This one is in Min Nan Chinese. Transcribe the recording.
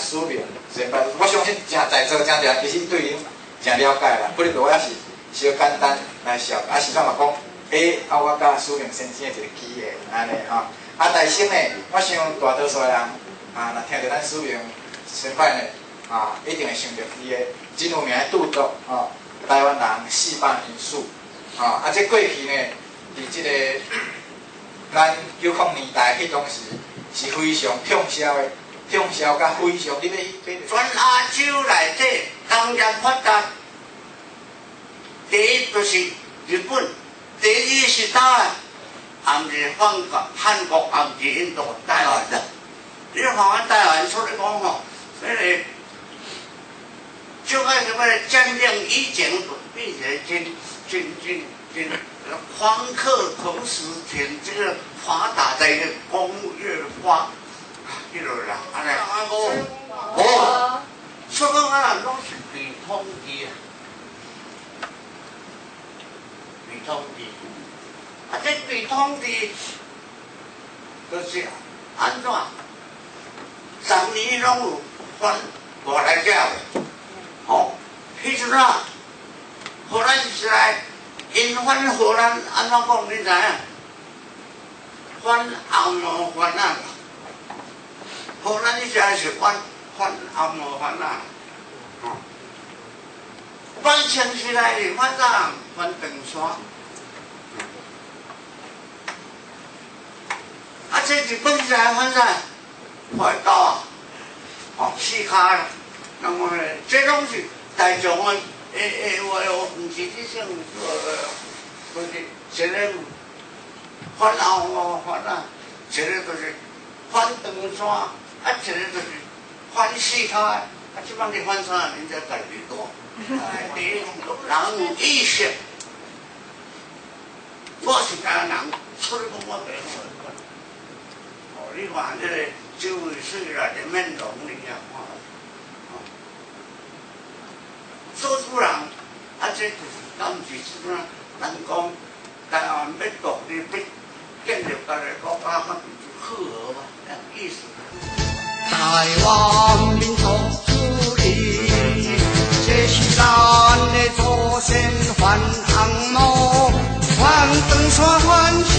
使命先輩，我相信誠在座誠濟人其實對𪜶誠了解啦。不過我也是小簡單來紹，啊，是怎嘛講？欸，啊，我佮使命先生的一个機會，按呢吼。啊，大生呢，我想大多數的人啊，若聽著咱使命先輩呢，啊，一定會想著伊的真有名的著作吼，台灣人四百年史，吼，啊，這過去呢，佇這個咱90年代彼當時是非常暢銷的，暢銷佮非常你欲去買。全亞洲內底工業發達，第一就是日本，第二是佗？也毋是韓國，韓國也毋是印度，台灣的。你看阮台灣出來講吼，彼个就愛什麼佔領以前變成真真真真訪客同時挺這個發達的一個工業化，彼落啦，按呢。無，無，所以講啊，攏是被統治啊，被統治。啊，這被統治就是按怎？逐年攏有反外來者無？吼，彼陣啊，荷蘭時代，𪜶反荷蘭按怎講？你知影？反紅毛番仔！荷蘭以前是反反紅毛番仔，吼。晚清時代是反啥？反長沙。啊，這日本時代反啥？反刀啊，吼，四跤啦。那麼這攏是大眾的，欸欸話哦，毋是這種就是一個反紅毛番仔，一個就是反長沙，啊，一個就是反四跤，啊，這擺你反啥？恁才家己講。第一，人有意識，我是台灣人，所以講我袂好。哦，你看這個周圍水啦，連面容你也看，哦，說主人，啊，這就是當時怎人講台灣欲獨立，欲建立家己國家，較符合嘛，這意思。台灣民族主義，這是咱的祖先反紅毛，反長沙，反四